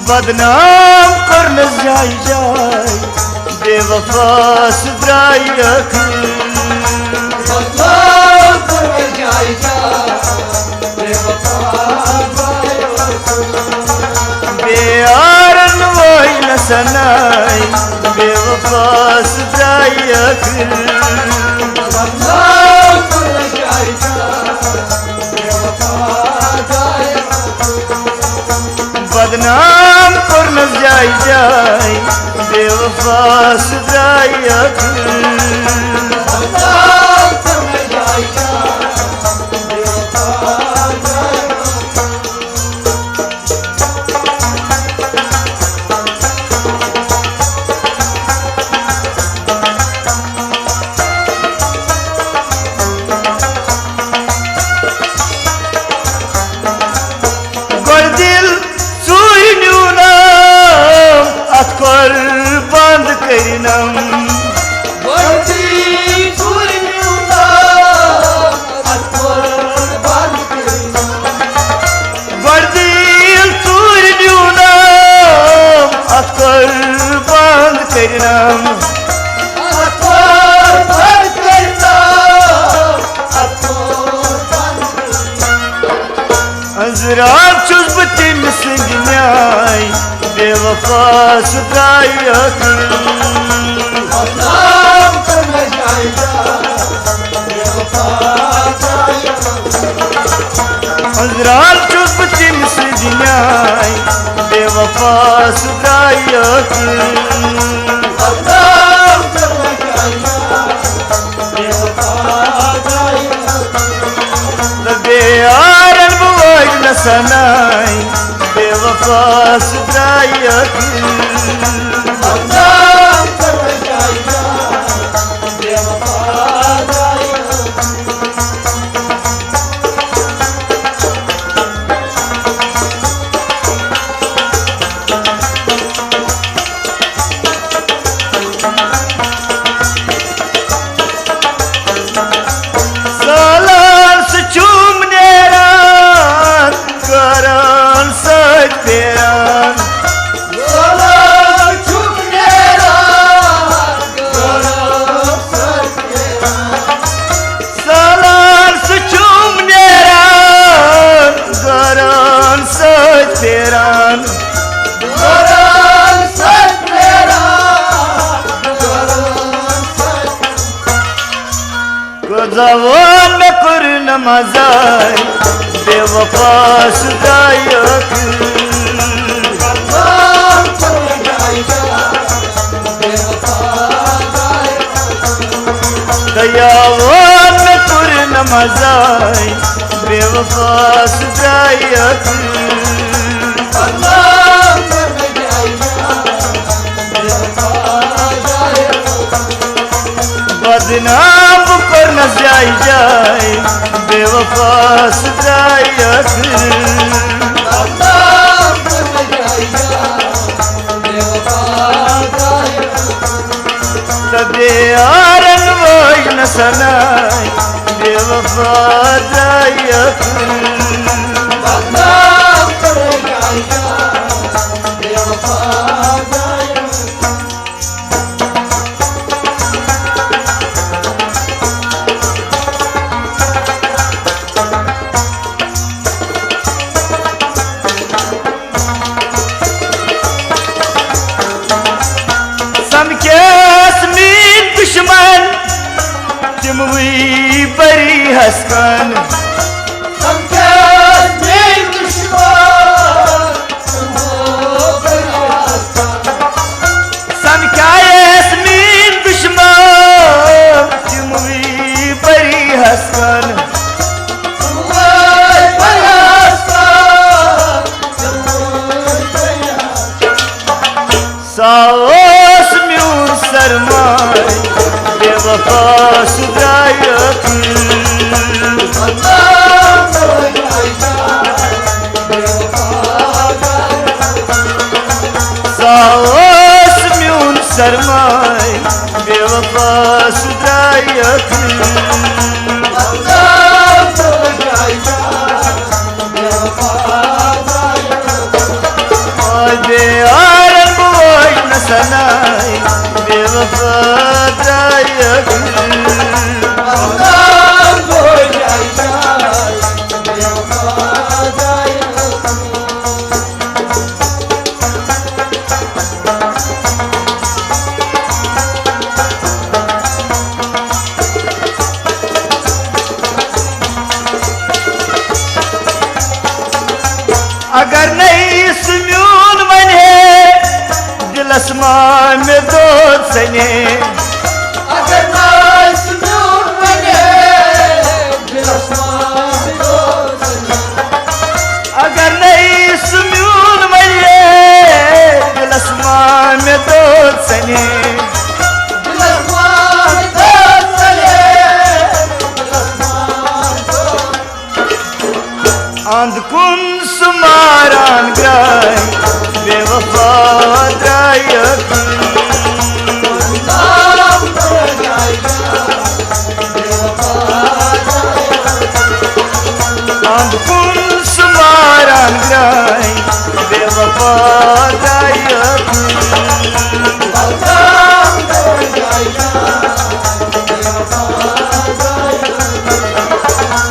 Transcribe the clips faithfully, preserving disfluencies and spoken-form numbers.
بدنام کوٚرنس جایہِ جایہِ، بے وفا سُہ درٛاے ٲخٕر۔ بدنام کوٚرنس جایہِ جایہِ، بے وفا درٛاے ٲخٕر۔ بے یارن وٲج نہ سناے، بے وفا سُہ درٛاے ٲخٕر۔ بدنام کوٚرنس جایہِ جایہِ، بے وفا درٛاے ٲخٕر۔ بدنام کوٚرنس جایہِ جایہِ، بے وفا سُہ درٛاے ٲخٕر۔ گۄڈٕ دِل ژوٗرِ نیونم، اتھ کوٚر بند کٔرِنم۔ گۄڈٕ دِل ژوٗرِ نیونم، اتھ کوٚر بند کٔرِنم۔ گۄڈٕ دِل ژوٗرِ نیونم، اتھ کوٚر بند کٔرِنم۔ اتھ کوٚر بند کٔرِنم، اتھ کوٚر بند کٔرِنم۔ أنٛزراو چھُس بہٕ تٔمۍ سٕنٛدِ نیٛایہِ، بے وفا سُہ درٛاے ٲخٕر۔ أنٛزراو چھُس بہٕ تٔمۍ سٕنٛدِ نیٛایہِ، بے وفا سُہ درٛاے ٲخٕر۔ تہٕ بے یارن بہٕ وٲج نہ سناے، بے وفا سُہ درٛاے ٲخٕر۔ سالار سُہ چھُم نیران، کران سۭتۍ پھیران۔ سالار چھُم نیران، کران سۭتۍ پھیران۔ سالار سُہ چھُم نیران، کران سۭتۍ پھیران۔ کران سۭتۍ پھیران، کران سۭتۍ۔ کٔژ زبان مےٚ کوٚر نہٕ مزاے، بے وفا سُہ درٛاے ٲخٕر۔ تہٕ یاوان مےٚ کوٚر نہٕ مزاے، بے وفا سُہ درٛاے ٲخٕر۔ بدنام بہٕ کوٚرنس جایہِ جایہِ، بے وفا سُہ درٛاے ٲخٕر۔ تہٕ بے یارن وٲج نہ سناے، بے وفا درٛاے ٲخٕر۔ سمکھیس میٲنۍ دُشمن، تِموٕے بری ہس کن۔ سمکھیس میٲنۍ دُشمن، تِموٕے بری ہس کن۔ سمکھیس میٲنۍ دُشمن، تِموٕے بری ہس کن۔ سُہ اوس میون سرمایہِ، بے وفا سُہ درٛاے ٲخٕر۔ سُہ اوس میون سرماے، بے وفا سُہ درٛاے ٲخٕر۔ آے بے یارن بوج نہ سناے، بے وفا درٛاے ٲخٕر۔ اگر نَے سُہ میون وَنہِ ہے، دِلَس ما مےٚ دود سَنے۔ اگر نَے سُہ میون وَنہِ ہے، دِلَس ما مےٚ دود سَنے۔ اگر نَے سُہ میون وَنہِ ہے، دِلَس ما مےٚ دود سَنے۔ دِلَس ما مےٚ دود سَنے۔ دِلَس ما مےٚ دود اند کُن سُہ ماران گرٛاے، بے وفا درٛاے ٲخٕر۔ اند کُن سُہ ماران گرٛاے، بے وفا درٛاے ٲخٕر۔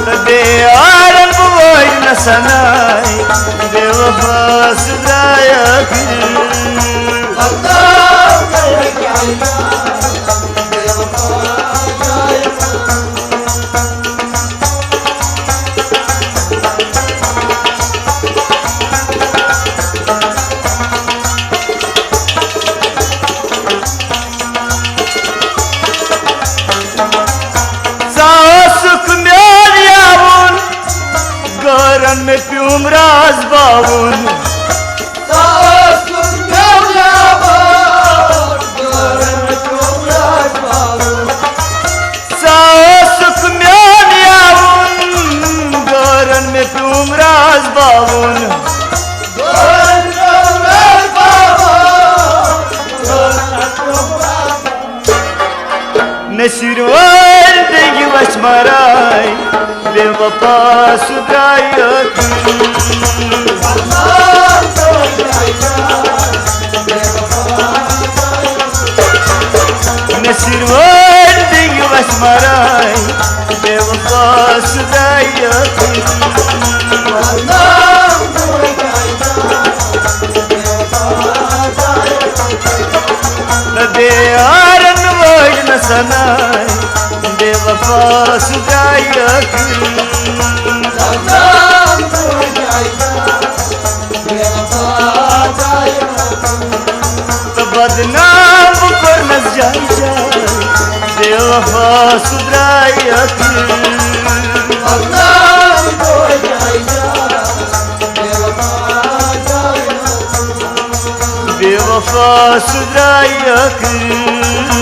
تہٕ بے یارن بہٕ وٲج نہ سناے، بے وفا سُہ درٛاے ٲخٕر۔ ژٕ اوسُکھ میون یاوُن، غٲرن مےٚ پیوم راز باوُن۔ ژٕ اوسُکھ میون یاوُن، غٲرن مےٚ پیوم راز باوُن۔ ژٕ اوسُکھ میون یاوُن، غٲرن مےٚ پیوم راز باوُن۔ نصیر وٲلۍ بیٚیہِ وَژھِ مَراے، بے وفا سُہ درٛاے ٲخٕر۔ نصیر وٲلۍ بیٚیہِ وَژھِ مَراے، بے وفا سُہ درٛاے ٲخٕر۔ نہ بے یارن وٲج نہ سناے، بے وفا سُہ درٛاے ٲخٕر۔ تہٕ بدنام بہٕ کوٚرنس جایہِ جایہِ، بے وفا سُہ درٛاے ٲخٕر۔ بے وفا سُہ درٛاے ٲخٕر۔